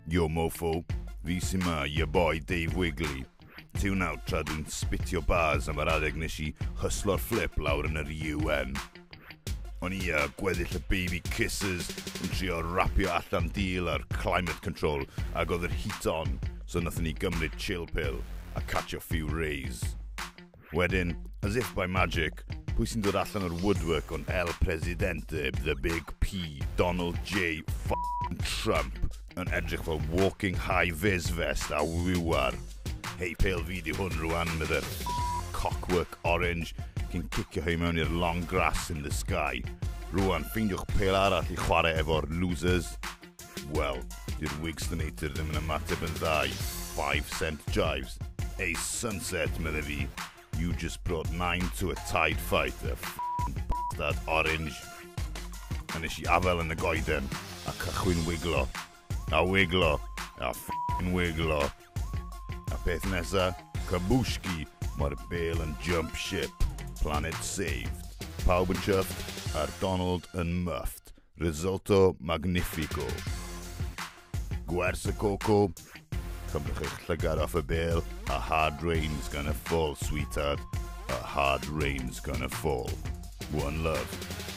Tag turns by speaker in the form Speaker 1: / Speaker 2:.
Speaker 1: Yo mofo, fi sy'n ma, your boy Dave Wigley. Tune out tra dwi'n spitio bars am yr adeg nes i hyslo'r flip lawr yn yr UN. O'n i a gweddill y baby kisses yn trio rapio allan deal ar climate control ac oedd yr heat on, so nathon ni gymryd chill pill a catch a few rays. Wedyn, as if by magic, pwy sy'n dod allan o'r woodwork ond El Presidente, The Big P, Donald J. F***ing Trump, yn edrych fel walking high-vis vest a wiwar. Hei, pêl fi di hwn rwan, medde'r cockwork orange, cyn cicio hi mewn i'r long grass in the sky. Rwan, ffeindiwch pêl arall i chwarae efo'r losers. Wel, di'r Wigstonator ddim yn ymateb yn dda i 5 cent jives. Hey, sunset, medde fi. You just brought 9 to a tied fight, a f***ing bastard orange. A nes i afel yn y goeden a cychwyn wiglo. A wiglo. A f***ing wiglo. A peth nesa, kabushki, mae'r bêl yn jump ship. Planet saved. Pawb yn chuffed, a'r Donald yn muffed. Risotto magnifico. Gwers y coco, cymrwch eich llygad off y bêl, a hard rain's gonna fall, sweetheart. A hard rain's gonna fall. One love.